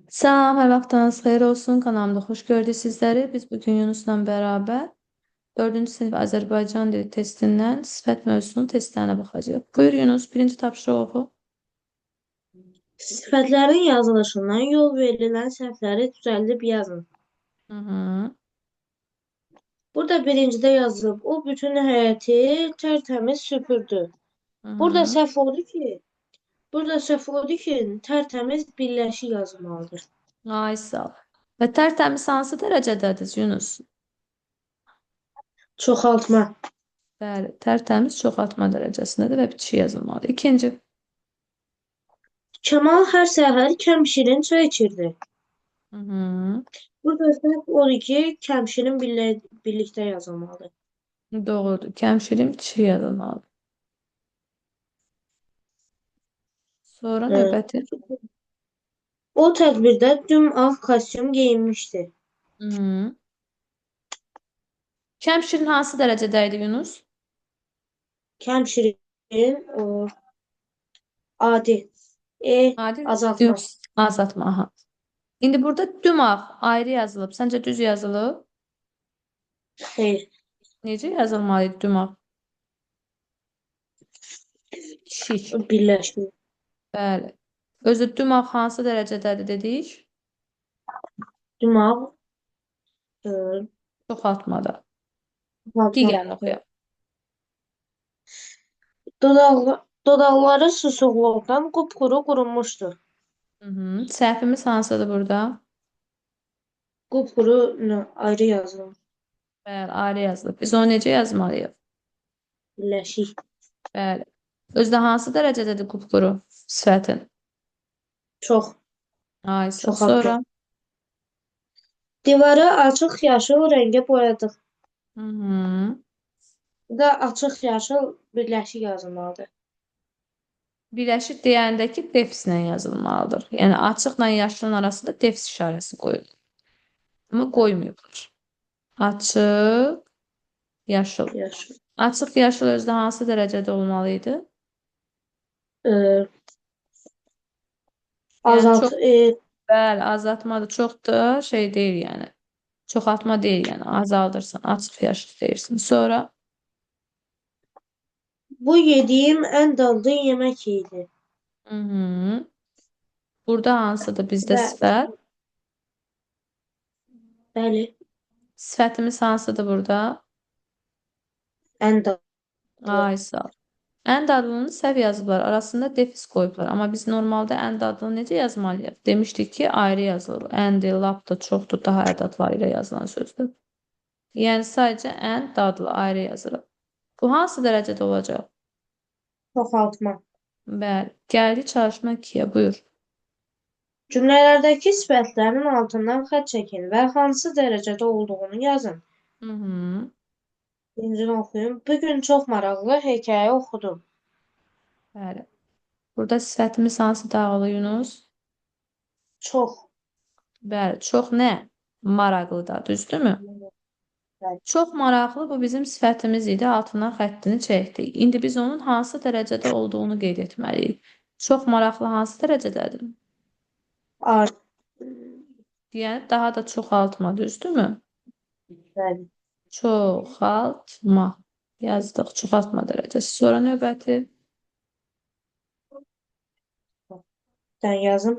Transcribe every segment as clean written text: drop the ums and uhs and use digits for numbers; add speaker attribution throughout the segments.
Speaker 1: Salam, hər vaxtınız xeyir olsun. Kanalımda xoş gördük sizləri. Biz bugün Yunusla beraber 4-cü sinif Azərbaycan dili testindən sifət mövzusunun testlərinə baxacağıq. Buyur Yunus, birinci tapşırığı oxu.
Speaker 2: Sifətlərin yazılışından yol verilən səhvləri düzəldib yazın.
Speaker 1: Hı -hı.
Speaker 2: Burada birincidə yazılıb, o bütün həyəti tərtəmiz süpürdü.
Speaker 1: Hı
Speaker 2: Burada
Speaker 1: -hı.
Speaker 2: səhv odur ki, burada səhv odur ki, tərtəmiz birləşik yazılmalıdır.
Speaker 1: Ay sağ ol. Və tərtəmiz hansı dərəcədədir Yunus?
Speaker 2: Çoxaltma.
Speaker 1: Bəli, tərtəmiz çoxaltma dərəcəsindədir və bitişik yazılmalıdır. İkinci.
Speaker 2: Kamal hər səhər kəmşirin çay içirdi.
Speaker 1: Hı -hı.
Speaker 2: Burada səhv odur ki, kəmşirin birlikdə yazılmalıdır.
Speaker 1: Doğrudur. Kəmşirin bitişik yazılmalıdır. Sonra növbəti.
Speaker 2: O tədbirdə düm ağ kostyum geyinmişdi.
Speaker 1: Hı -hı. Kəmşirin hansı dərəcədə idi Yunus?
Speaker 2: Kəmşirin o adi. E
Speaker 1: Adi
Speaker 2: azaltma.
Speaker 1: düm azaltma. Aha. İndi burada dümağ ayrı yazılıb. Səncə düz yazılıb?
Speaker 2: Xeyr.
Speaker 1: Necə yazılmalı idi dümağ? Bitişik.
Speaker 2: Birləşik.
Speaker 1: Bəli. Özü dümağ hansı dərəcədədir dedik?
Speaker 2: Dümağ
Speaker 1: Çoxaltmada.
Speaker 2: Çoxaltma.
Speaker 1: Digərini oxuyaq.
Speaker 2: Dodaqları susuzluqdan qupquru qurumuşdu.
Speaker 1: Hı -hı. Səhvimiz hansıdır burada?
Speaker 2: Qupquru ayrı yazılır.
Speaker 1: Bəli, ayrı yazılıb. Biz onu necə yazmalıyıq?
Speaker 2: Birləşik.
Speaker 1: Bəli. Özü də hansı dərəcədədir qupquru sifətin?
Speaker 2: Çox.
Speaker 1: Ay,
Speaker 2: Çoxaltma.
Speaker 1: sonra?
Speaker 2: Divarı açıq yaşıl rəngə boyadıq.
Speaker 1: Hı -hı.
Speaker 2: Bu da açıq yaşıl birləşik yazılmalıdır.
Speaker 1: Birləşik deyəndəki defislə yazılmalıdır. Yəni açıqla yaşılın arasında defis işarəsi qoyulur. Amma qoymayıblar. Açıq, yaşıl.
Speaker 2: Yaşıl.
Speaker 1: Açıq yaşıl özdə hansı dərəcədə olmalı idi?
Speaker 2: Ee,
Speaker 1: Yəni
Speaker 2: azalt,
Speaker 1: çox, bəli, azaltmadır. Çox da şey deyil yəni. Çoxaltma deyil yəni. Azaldırsan, açıq yaşıl deyirsin. Sonra
Speaker 2: Bu yediyim ən dadlı yemək idi.
Speaker 1: Hı -hı. Burada hansıdır bizdə
Speaker 2: Və
Speaker 1: sifət?
Speaker 2: Bəli.
Speaker 1: Sifətimiz hansıdır burada?
Speaker 2: Ən dadlı.
Speaker 1: Ay sağ ol. Ən dadlını səhv yazıblar. Arasında defis qoyublar. Amma biz normalda ən dadlını necə yazmalıyıq? Demişdik ki, ayrı yazılır. Əndir, lapdır, çoxdur, daha ədadları ilə yazılan sözdür. Yəni sadəcə ən dadlı ayrı yazılır. Bu hansı dərəcədə olacaq?
Speaker 2: Çoxaltma.
Speaker 1: Bəli. Gəldik çalışma 2-yə. Buyur.
Speaker 2: Cümlələrdəki sifətlərin altından xətt çəkin və hansı dərəcədə olduğunu yazın.
Speaker 1: Hı -hı.
Speaker 2: Birincini oxuyum. Bugün çox maraqlı hekayə oxudum.
Speaker 1: Bəli. Burada sifətimiz hansı dağılı Yunus?
Speaker 2: Çox.
Speaker 1: Bəli, çox nə? Maraqlı da, düzdürmü?
Speaker 2: Bəli.
Speaker 1: Çox maraqlı bu bizim sifətimiz idi. Altından xəttini çəkdik. İndi biz onun hansı dərəcədə olduğunu qeyd etməliyik. Çox maraqlı hansı dərəcədədir?
Speaker 2: Art.
Speaker 1: Yəni daha da çoxaltma, düzdürmü?
Speaker 2: Bəli.
Speaker 1: Çoxaltma. Yazdıq. Çoxaltma dərəcəsi. Sonra növbəti.
Speaker 2: Dən yazım.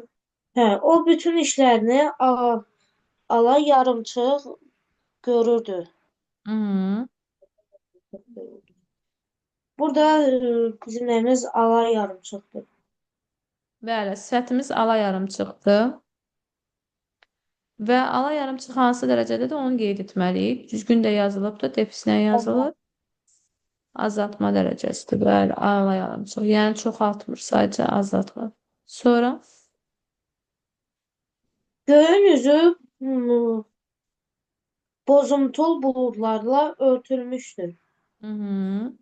Speaker 2: Hə, o bütün işlərini ala yarımçıq görürdü.
Speaker 1: Hı -hı.
Speaker 2: Burada bizim nəyimiz ala yarımçıqdır.
Speaker 1: Bəli, sifətimiz ala yarımçıqdır. Və ala yarımçıq hansı dərəcədədir onu qeyd etməliyik. Düzgün də yazılıb da, defislə yazılır. Azaltma dərəcəsidir. Bəli, ala yarımçıq. Yəni çoxaltmır, sadəcə azaltma. Sonra
Speaker 2: Göyün üzü bozumtul buludlarla örtülmüşdür.
Speaker 1: Hı -hı.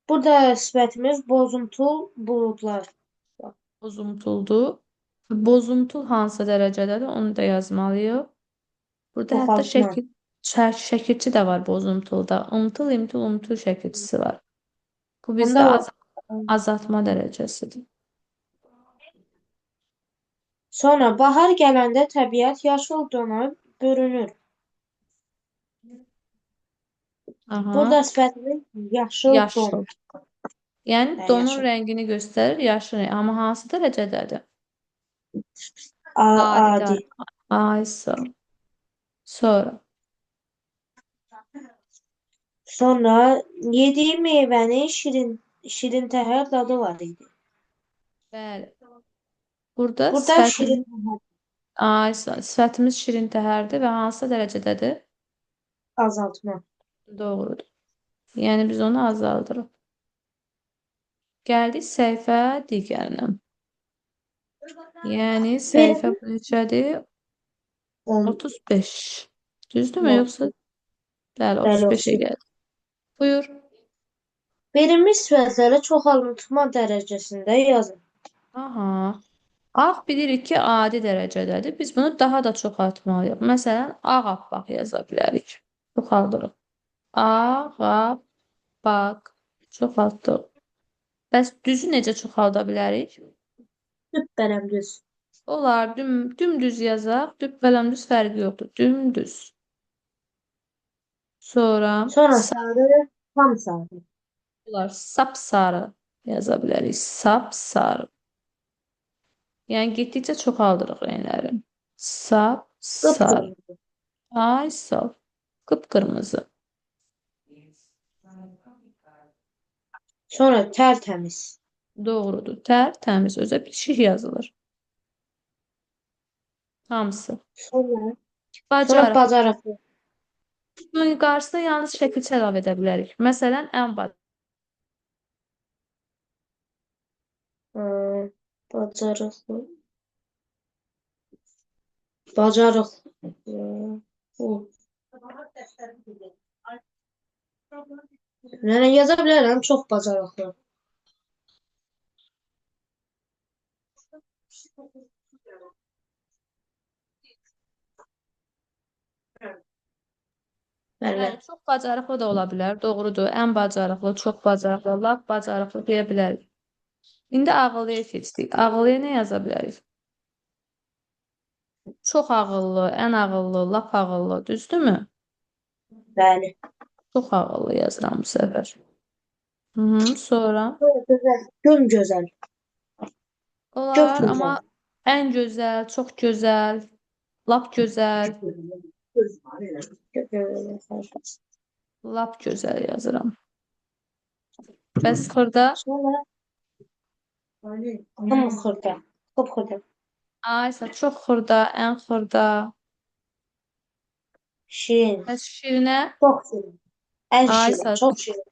Speaker 2: Burada sifətimiz bozumtul buludlar.
Speaker 1: Bozumtuldur. Bozumtul hansı dərəcədədir onu da yazmalıyıq. Burada hətta
Speaker 2: Çoxaltma.
Speaker 1: şəkilçi də var bozumtulda. Umtul, imtul, umtul şəkilçisi var. Bu bizdə
Speaker 2: Onda
Speaker 1: azaltma dərəcəsidir.
Speaker 2: Sonra bahar gələndə təbiət yaşıl dona bürünür.
Speaker 1: Aha.
Speaker 2: Burada sifətimiz yaşıl don.
Speaker 1: Yaşıl. Yəni
Speaker 2: Hə,
Speaker 1: donun
Speaker 2: yaşıl.
Speaker 1: rəngini göstərir, yaşıl rəng. Amma hansı dərəcədədir? Adi.
Speaker 2: Adi.
Speaker 1: Ay, sağ ol. Sonra.
Speaker 2: Sonra yediyi meyvənin şirin şirin təhər dadı var idi.
Speaker 1: Bəli. Burada
Speaker 2: Burada
Speaker 1: sifətimiz,
Speaker 2: şirin təhər
Speaker 1: ay, sağ ol. Sifətimiz şirin təhərdir və hansı dərəcədədir?
Speaker 2: azaltma.
Speaker 1: Doğrudur. Yəni biz onu azaldırıq. Gəldik səhifə digərinə. Yəni səhifə
Speaker 2: Verilmiş
Speaker 1: bu neçədir?
Speaker 2: 10
Speaker 1: 35. Düzdürmü yoxsa? Bəli,
Speaker 2: bəli,
Speaker 1: 35-ə
Speaker 2: 35.
Speaker 1: gəldi. Buyur.
Speaker 2: Verilmiş sifətləri çoxaltma dərəcəsində yazın.
Speaker 1: Aha. Ağ bilirik ki, adi dərəcədədir. Biz bunu daha da çoxaltmalıyıq. Məsələn, ağappaq yaza bilərik. Çoxaldırıq. Ağappaq. Çoxaltdıq. Bəs düzü necə çoxalda bilərik?
Speaker 2: Düpbərəmdüz.
Speaker 1: Olar, dümdüz yazaq. Düpbələmdüz fərqi yoxdur. Dümdüz. Sonra
Speaker 2: Sonra sarı, tam sarı.
Speaker 1: olar, sapsarı yaza bilərik. Sapsarı. Yəni getdikcə çoxaldırıq rəngləri. Sapsarı.
Speaker 2: Qıpqırmızı.
Speaker 1: Ay sağ ol. Qıpqırmızı.
Speaker 2: Sonra tərtəmiz.
Speaker 1: Doğrudur. Tərtəmiz. Özə bitişik yazılır. Hamısı.
Speaker 2: Sonra sonra
Speaker 1: Bacarıq.
Speaker 2: bacarıqlı.
Speaker 1: Bunun qarşısına yalnız şəkilçə əlavə edə bilərik. Məsələn, ən
Speaker 2: Ee, bacarıqlı. Bacarıqlı. Bu. Yəni yaza bilərəm, çox bacarıqlı. Bəli,
Speaker 1: Bəli, çox bacarıqlı da ola bilər. Doğrudur. Ən bacarıqlı, çox bacarıqlı, lap bacarıqlı deyə bilərik. İndi ağıllıya keçdik. Ağıllıya nə yaza bilərik? Çox ağıllı, ən ağıllı, lap ağıllı. Düzdürmü?
Speaker 2: bəli.
Speaker 1: Çox ağıllı yazıram bu səfər. Hı -hı, sonra
Speaker 2: Sonra gözəl, göm gözəl, gök
Speaker 1: olar, amma
Speaker 2: gözəl.
Speaker 1: ən gözəl, çox gözəl, lap gözəl,
Speaker 2: Gök gözəl.
Speaker 1: lap gözəl yazıram. Bəs xırda?
Speaker 2: Sonra hım xırda, xıp xırda.
Speaker 1: Aysa çox xırda, ən xırda.
Speaker 2: Şirin,
Speaker 1: Bəs şirinə?
Speaker 2: çox şirin. Ən şirin,
Speaker 1: Aysa
Speaker 2: çox şirin.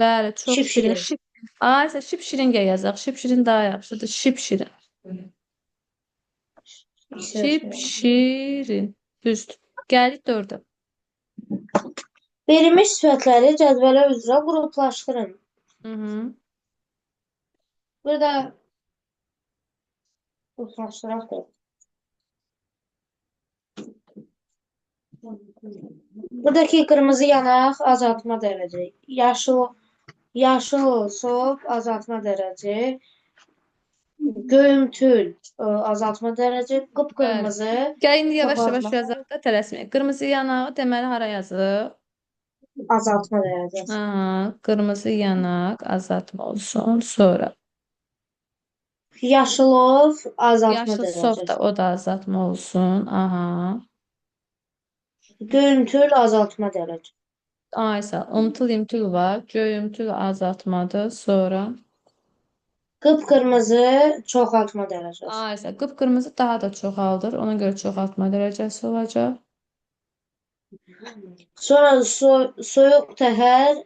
Speaker 1: bəli, çox
Speaker 2: Şip
Speaker 1: şirin.
Speaker 2: şirin.
Speaker 1: Şip. Aysa şip şirin gəl yazaq. Şip şirin daha yaxşıdır. Şip şirin. Şip şirin. Düzdür. Gəldik dördə.
Speaker 2: Verilmiş sifətləri cədvələ üzrə qruplaşdırın.
Speaker 1: Hı -hı.
Speaker 2: Burada qruplaşdıraq da. Buradakı qırmızı yanaq azaltma dərəcə, yaşıl yaşıl sop azaltma dərəcə, göyümtül azaltma dərəcə,
Speaker 1: Bəli.
Speaker 2: qıpqırmızı
Speaker 1: Gəl indi yavaş-yavaş
Speaker 2: çoxaltma
Speaker 1: yazaq da tələsməyək. Qırmızı yanağı deməli hara yazıq?
Speaker 2: azaltma dərəcəsi.
Speaker 1: Aha, qırmızı yanaq azaltma olsun. Sonra
Speaker 2: Yaşılov azaltma
Speaker 1: yaşıl sof da
Speaker 2: dərəcəsi.
Speaker 1: o da azaltma olsun. Aha.
Speaker 2: Göyümtül azaltma dərəcəsi.
Speaker 1: Aysa umtul imtul var. Göyümtül azaltmadır. Sonra
Speaker 2: Qıpqırmızı çoxaltma dərəcəsi.
Speaker 1: Aysa qıpqırmızı daha da çoxaldır. Ona görə çoxaltma dərəcəsi olacaq.
Speaker 2: Sonra soyuq təhər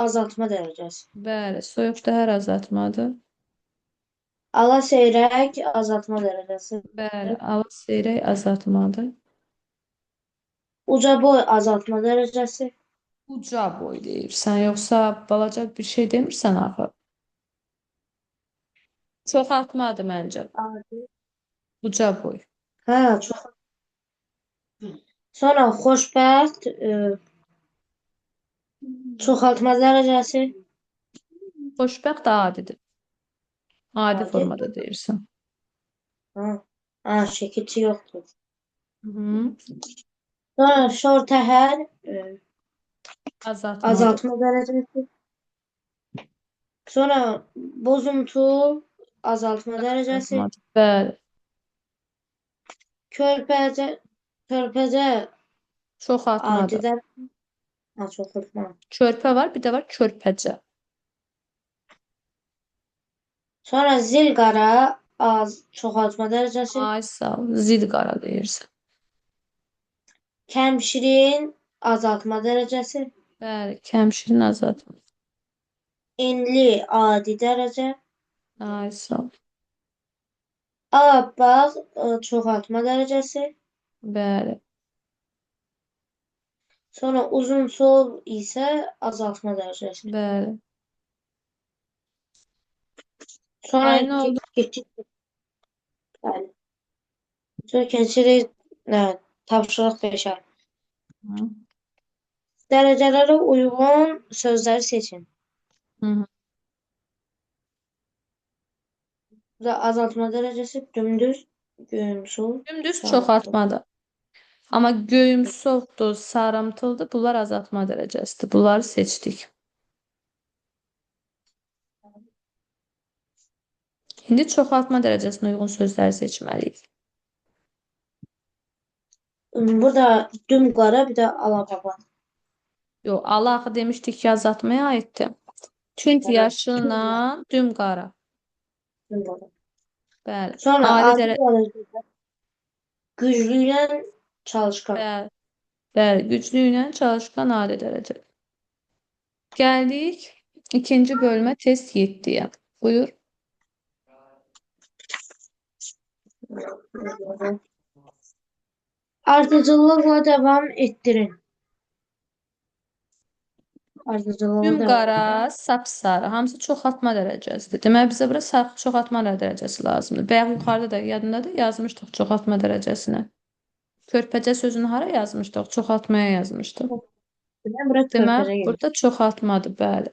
Speaker 2: azaltma dərəcəsi.
Speaker 1: Bəli, soyuq təhər azaltmadır.
Speaker 2: Ala seyrək azaltma dərəcəsi.
Speaker 1: Bəli, ala seyrək azaltmadır.
Speaker 2: Uca boy azaltma dərəcəsi.
Speaker 1: Uca boy deyirsən, yoxsa balaca bir şey demirsən axı. Çoxaltmadır məncə.
Speaker 2: Adi.
Speaker 1: Uca boy.
Speaker 2: Hə, çox. Sonra xoşbəxt çoxaltma dərəcəsi.
Speaker 1: Xoşbəxt adidir. Adi
Speaker 2: Adi.
Speaker 1: formada deyirsən.
Speaker 2: Hə. Ha, şəkilçi yoxdur.
Speaker 1: Hı -hı.
Speaker 2: Sonra şor təhər
Speaker 1: Azaltmadır.
Speaker 2: azaltma dərəcəsi. Sonra bozumtul azaltma dərəcəsi.
Speaker 1: Azaltmadır. Bəli.
Speaker 2: Körpəcə körpəcə
Speaker 1: Çoxaltmadır.
Speaker 2: adidən ha, çoxaltma.
Speaker 1: Körpə var, bir də var körpəcə.
Speaker 2: Sonra zilqara az çoxaltma dərəcəsi.
Speaker 1: Ay sağ ol. Zil qara deyirsən.
Speaker 2: Kəmşirin azaltma dərəcəsi.
Speaker 1: Bəli, kəmşirin azaltma.
Speaker 2: Enli adi dərəcə.
Speaker 1: Ay sağ ol.
Speaker 2: Ağappaq çoxaltma dərəcəsi.
Speaker 1: Bəli.
Speaker 2: Sonra uzunsov isə azaltma dərəcəsi.
Speaker 1: Bəli.
Speaker 2: Sonra
Speaker 1: Ay nə oldu?
Speaker 2: keçid bəli. Sonra keçirik nə, tapşırıq 5-ə.
Speaker 1: Hı
Speaker 2: Dərəcələrə uyğun sözləri seçin.
Speaker 1: hı.
Speaker 2: Burada azaltma dərəcəsi dümdüz, göyümsül,
Speaker 1: Dümdüz
Speaker 2: sarımtıl.
Speaker 1: çoxaltmadır. Amma göyümsovdur, sarımtıldır. Bunlar azaltma dərəcəsidir. Bunları seçdik. İndi çoxaltma dərəcəsinə uyğun sözləri seçməliyik.
Speaker 2: Burada dümqara, bir də alababan.
Speaker 1: Yox, ala axı demişdik ki, azaltmaya aiddir. Tünd yaşılla dümqara.
Speaker 2: Dümqara.
Speaker 1: Bəli.
Speaker 2: Sonra
Speaker 1: Adi
Speaker 2: adi
Speaker 1: dərə
Speaker 2: dərəcədə güclü ilə çalışqan.
Speaker 1: bəli, bəli, güclü ilə çalışqan adi dərəcədə. Gəldik ikinci bölmə test 7-yə. Buyur.
Speaker 2: Ardıcıllıqla davam etdirin. Ardıcıllıqla
Speaker 1: Düm
Speaker 2: davam
Speaker 1: qara,
Speaker 2: etdirin.
Speaker 1: sapsarı. Hamısı çoxaltma dərəcəsidir. Deməli bizə bura çoxaltma dərəcəsi lazımdır. Bayaq yuxarıda da yadında da yazmışdıq çoxaltma dərəcəsini. Körpəcə sözünü hara yazmışdıq? Çoxaltmaya yazmışdıq.
Speaker 2: Demək, bura
Speaker 1: Demək,
Speaker 2: körpəcə gedir.
Speaker 1: burada çoxaltmadır, bəli.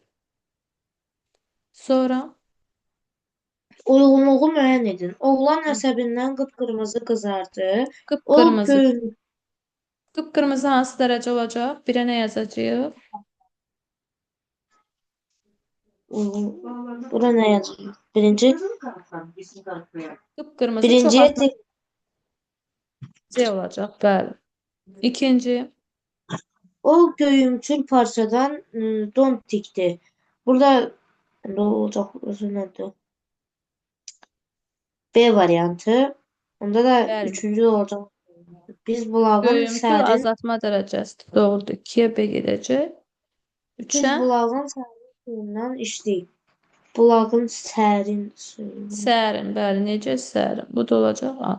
Speaker 1: Sonra
Speaker 2: Uyğunluğu müəyyən edin. Oğlan əsəbindən qıpqırmızı qızardı. O
Speaker 1: qıpqırmızı.
Speaker 2: göyün
Speaker 1: Qıpqırmızı hansı dərəcə olacaq? Birə nə yazacağıq?
Speaker 2: uyğun. Bura nə yazacağıq? Birinci.
Speaker 1: Qıpqırmızı
Speaker 2: Birinciyə
Speaker 1: çoxaltma C olacaq, bəli. İkinci.
Speaker 2: O göyümtül parçadan don tikdi. Burada ne olacaq? Özü nədir? B variantı. Onda da
Speaker 1: Bəli.
Speaker 2: üçüncü olacaq. Biz bulağın
Speaker 1: Göyümtül
Speaker 2: sərin,
Speaker 1: azaltma dərəcəsidir. Doğrudur. 2-yə B gedəcək.
Speaker 2: biz
Speaker 1: 3-ə
Speaker 2: bulağın sərin suyundan içdik. Bulağın sərin suyundan.
Speaker 1: sərin, bəli, necə sərin? Bu da olacaq A.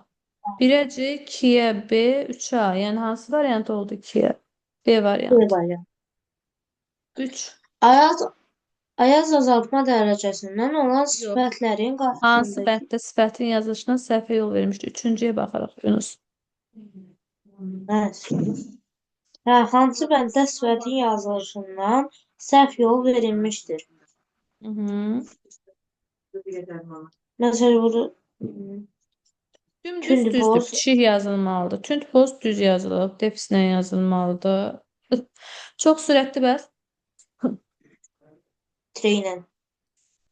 Speaker 1: 1-ə C, 2-yə B, 3-ə A. Yəni hansı variant oldu 2-yə? B
Speaker 2: B
Speaker 1: variantı.
Speaker 2: variantı.
Speaker 1: 3.
Speaker 2: Ayaz azaltma dərəcəsindən olan
Speaker 1: Yox.
Speaker 2: sifətlərin
Speaker 1: Hansı
Speaker 2: qarşısındakı
Speaker 1: bənddə sifətin yazılışına səhvə yol vermişdi? Üçüncüyə baxarıq, Yunus.
Speaker 2: Hə, hə, hansı bənddə sifətin yazılışından səhv yol verilmişdir?
Speaker 1: Hı -hı.
Speaker 2: Məsələn, burada
Speaker 1: Dümdüz
Speaker 2: tünd
Speaker 1: düzdür,
Speaker 2: boz,
Speaker 1: bitişik yazılmalıdır. Tünd boz düz yazılıb, defislə yazılmalıdır. Çox sürətli bəs
Speaker 2: treylə.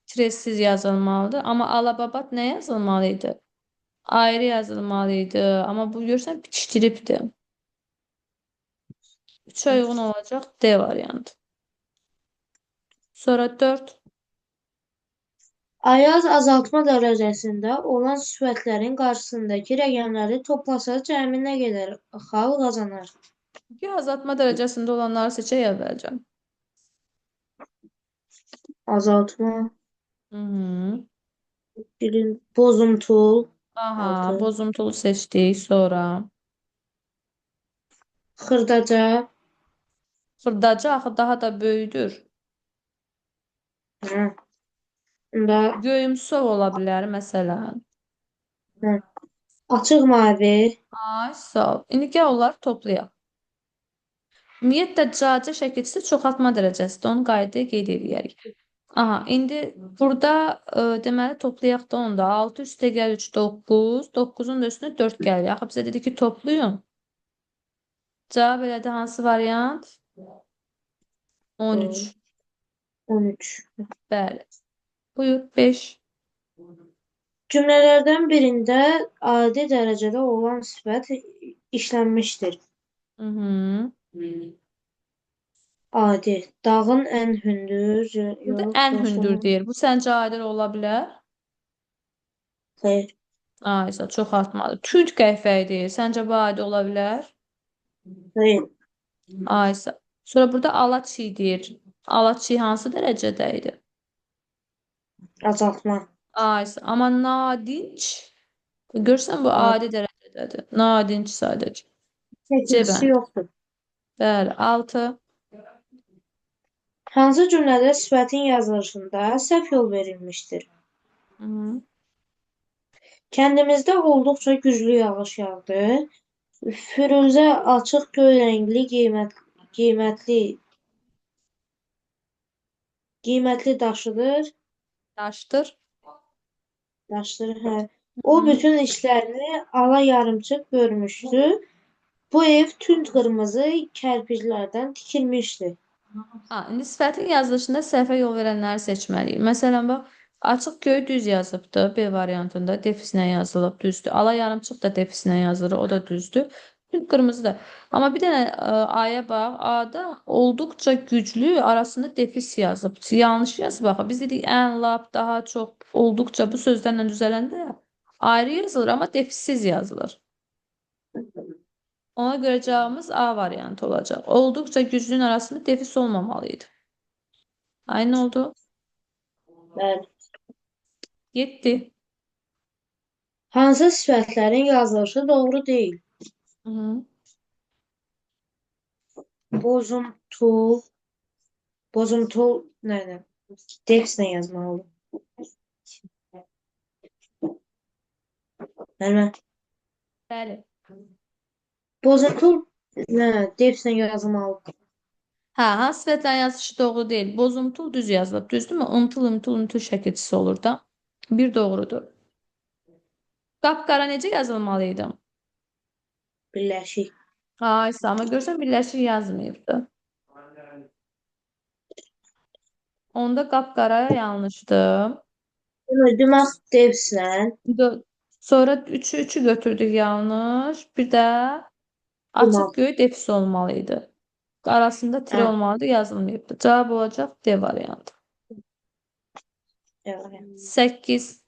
Speaker 1: Tressiz yazılmalıdır. Amma alababat nə yazılmalı idi? Ayrı yazılmalı idi. Amma bu görürsən bitişdiribdir. 3-ə uyğun olacaq D variantı. Sonra 4.
Speaker 2: Ayaz azaltma dərəcəsində olan sifətlərin qarşısındakı rəqəmləri toplasa cəmi nə qədər xal qazanar?
Speaker 1: 2 azaltma dərəcəsində olanları seçək əvvəlcə.
Speaker 2: Azaltma,
Speaker 1: Hı -hı.
Speaker 2: birin, bozumtul,
Speaker 1: Aha,
Speaker 2: 6,
Speaker 1: bozumtulu seçdik. Sonra
Speaker 2: xırdaca,
Speaker 1: xırdaca axı daha da böyüdür.
Speaker 2: hə, onda
Speaker 1: Göyümsov ola bilər məsələn.
Speaker 2: hə, açıq mavi,
Speaker 1: Ay, sağ ol. İndi gəl onları toplayaq. Ümumiyyətlə, caca şəkilçisi çoxaltma dərəcəsidir. Onu qaydaya qeyd edərik. Aha, indi burada deməli toplayaq da onda. 6 üstə gəl 3, 9. 9-un da üstünə 4 gəlir. Axı bizə dedi ki, toplayın. Cavab elədi hansı variant? 13.
Speaker 2: 13.
Speaker 1: Bəli. Buyur, 5.
Speaker 2: Cümlələrdən birində adi dərəcədə olan sifət işlənmişdir.
Speaker 1: Hı -hı.
Speaker 2: Adi. Dağın ən hündür,
Speaker 1: Burada
Speaker 2: yox,
Speaker 1: ən hündür
Speaker 2: daşların.
Speaker 1: deyir. Bu səncə adi ola bilər?
Speaker 2: Xeyr.
Speaker 1: Aysa, çox artmadı. Tünd qəhvəyi deyir. Səncə bu adi ola bilər?
Speaker 2: Xeyr.
Speaker 1: Aysa. Sonra burada ala çiy deyir. Ala çiy hansı dərəcədə idi?
Speaker 2: Azaltma.
Speaker 1: Aysa. Amma nadinc, görürsən bu
Speaker 2: Adi.
Speaker 1: adi dərəcədədir. Nadinc sadəcə. C
Speaker 2: Çəkilisi
Speaker 1: bəndi.
Speaker 2: yoxdur.
Speaker 1: Bəli, 6.
Speaker 2: Hansı cümlədə sifətin yazılışında səhv yol verilmişdir?
Speaker 1: Hı -hı.
Speaker 2: Kəndimizdə olduqca güclü yağış yağdı. Firuzə açıq göy rəngli qiymətli daşıdır.
Speaker 1: Daşdır.
Speaker 2: Daşdır, hə. O
Speaker 1: Hı -hı.
Speaker 2: bütün işlərini ala yarımçıq bölmüşdü. Bu ev tünd qırmızı kərpiclərdən tikilmişdi.
Speaker 1: Ha, indi sifətin yazılışında səhvə yol verənləri seçməliyik. Məsələn, bax, açıq göy düz yazıbdır B variantında, defislə yazılıb, düzdür. Ala yarımçıq da defislə yazılır, o da düzdür. Tünd qırmızı da. Amma bir dənə A-ya bax, A-da olduqca güclü arasında defis yazıb. Yanlış yazıb axı. Biz dedik ən, lap, daha çox, olduqca bu sözlərlə düzələndə ayrı yazılır, amma defissiz yazılır. Ona görə cavabımız A variantı olacaq. Olduqca güclünün arasında defis olmamalıydı. Aynı oldu.
Speaker 2: Bəli.
Speaker 1: 7.
Speaker 2: Hansı sifətlərin yazılışı doğru deyil?
Speaker 1: Hı -hı.
Speaker 2: Bozumtul, bozumtul nə nə? Defislə yazmalıdır. Müəllimə.
Speaker 1: Bəli.
Speaker 2: Bozumtul nə? Defislə yazılmalıdır.
Speaker 1: Hə, hansı sifətlərin yazılışı doğru deyil. Bozumtul düz yazılıb. Düzdürmü? Umtul, umtul, umtul şəkilçisi olur da. Bir doğrudur. Qapqara necə yazılmalı idi?
Speaker 2: Birləşik.
Speaker 1: Aysa, amma görsən birləşik yazmayıbdı. Onda qapqara yanlışdır.
Speaker 2: Demək defislə
Speaker 1: Sonra 3-ü 3-ü götürdük yanlış. Bir də açıq
Speaker 2: dumaq.
Speaker 1: göy defis olmalı idi. Arasında tire
Speaker 2: Hə,
Speaker 1: olmalıdır, yazılmayıbdı. Cavab olacaq D variantı.
Speaker 2: evet.
Speaker 1: 8.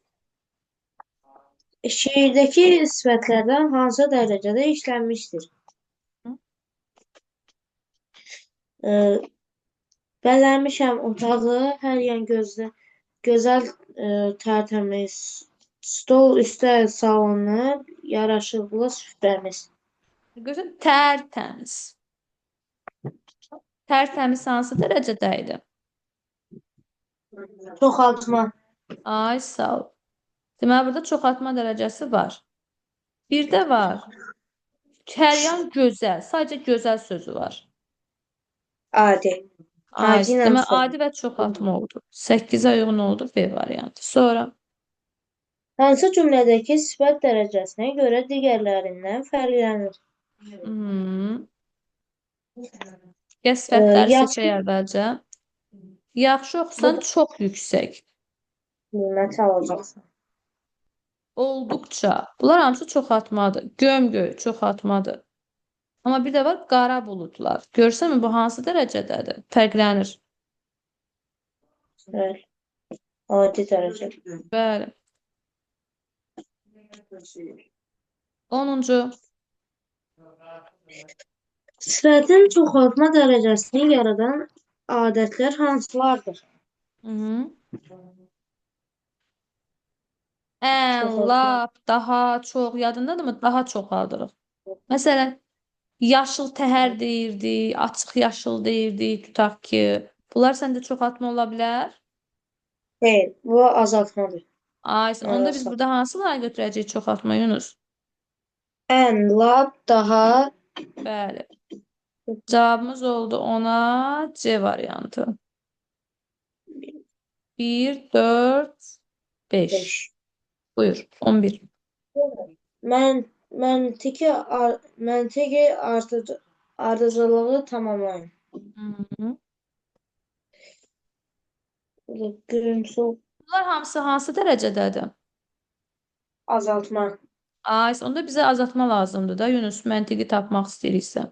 Speaker 2: Şeirdəki sifətlərdən hansı dərəcədə işlənmişdir? Ee, Bəzəmişəm otağı, hər yan gözdə, gözəl, tərtəmiz. Stol üstə salınıb yaraşıqlı süfrəmiz.
Speaker 1: Görürsən, tərtəmiz. Tərtəmiz hansı dərəcədə idi?
Speaker 2: Çoxaltma.
Speaker 1: Ay, sağ ol. Deməli, burada çoxaltma dərəcəsi var. Bir də var. Hər yan gözəl. Sadəcə gözəl sözü var.
Speaker 2: Adi.
Speaker 1: Ay,
Speaker 2: Adi ilə
Speaker 1: deməli,
Speaker 2: çox.
Speaker 1: adi və çoxaltma oldu. 8-ə uyğun oldu B variantı. Sonra
Speaker 2: Hansı cümlədəki sifət dərəcəsinə görə digərlərindən fərqlənir?
Speaker 1: Gəl sifətləri
Speaker 2: Yaxşı
Speaker 1: seçək əvvəlcə. Yaxşı
Speaker 2: bu
Speaker 1: oxusan
Speaker 2: da
Speaker 1: çox yüksək.
Speaker 2: qiymət alacaqsan.
Speaker 1: Olduqca. Bunlar hamısı çoxaltmadır. Gömgöy çoxaltmadır. Amma bir də var qara buludlar. Görsənmi bu hansı dərəcədədir? Fərqlənir.
Speaker 2: Bəli. Adi dərəcə.
Speaker 1: Bəli. 10-cu.
Speaker 2: Sifətin çoxaltma dərəcəsini yaradan adətlər hansılardır?
Speaker 1: Hı -hı. Ən,
Speaker 2: Çoxaltma.
Speaker 1: lap, daha çox, yadındadırmı? Daha çoxaldırıq. Məsələn, yaşıl təhər deyirdik, açıq yaşıl deyirdik, tutaq ki. Bunlar səndə çoxaltma ola bilər?
Speaker 2: Deyil, bu azaltmadır.
Speaker 1: Ay, onda biz
Speaker 2: Arası.
Speaker 1: burada hansılarını götürəcəyik çoxaltma, Yunus?
Speaker 2: Ən, lap, daha.
Speaker 1: Bəli. Cavabımız oldu ona C variantı. 1, 4, 5.
Speaker 2: 5.
Speaker 1: Buyur. 11.
Speaker 2: Mən məntiqi məntiqi ardıcıllığı tamamlayın.
Speaker 1: Hı -hı.
Speaker 2: Gülümsü
Speaker 1: Bunlar hamısı hansı dərəcədədir?
Speaker 2: azaltma.
Speaker 1: Ay, onda bizə azaltma lazımdır da, Yunus, məntiqi tapmaq istəyiriksə.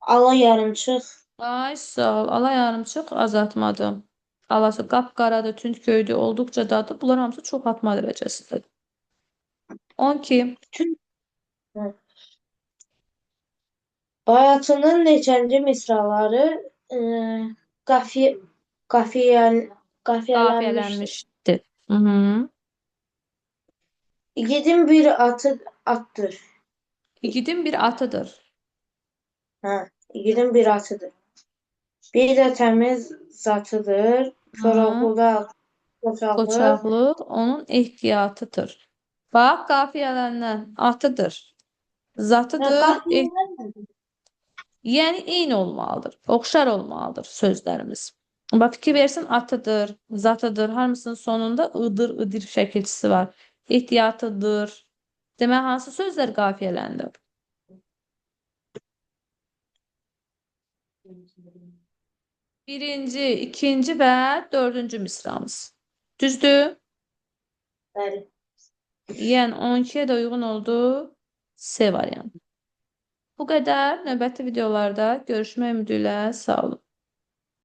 Speaker 2: Ala yarımçıq.
Speaker 1: Ay, sağ ol. Ala yarımçıq azaltmadır. Alası qapqaradır, tünd göydür, olduqca dadlı. Bunlar hamısı çoxaltma dərəcəsindədir. 12.
Speaker 2: Tüm Bayatının neçənci misraları e, qafiyə qafiyel qafiyələnmişdir?
Speaker 1: Qafiyələnmişdir. Hı -hı.
Speaker 2: İgidin bir atı atdır.
Speaker 1: İgidin bir atıdır.
Speaker 2: Hə, igidin bir atıdır. Bir də təmiz zatıdır.
Speaker 1: Hı.
Speaker 2: Koroğluda qoçaqlıq.
Speaker 1: Qoçaqlıq onun ehtiyatıdır. Bax, qafiyələnən atıdır.
Speaker 2: Hə,
Speaker 1: Zatıdır.
Speaker 2: qafiyələnmədi.
Speaker 1: Yəni eyni olmalıdır. Oxşar olmalıdır sözlərimiz. Bax, fikir versin, atıdır, zatıdır. Hamısının sonunda ıdır, ıdır şəkilçisi var. Ehtiyatıdır. Demək, hansı sözlər qafiyələndi? Birinci, ikinci və dördüncü misramız. Düzdür?
Speaker 2: Bəli.
Speaker 1: Yəni 12-yə də uyğun oldu C variantı. Bu qədər. Növbəti videolarda görüşmək ümidi ilə. Sağ olun.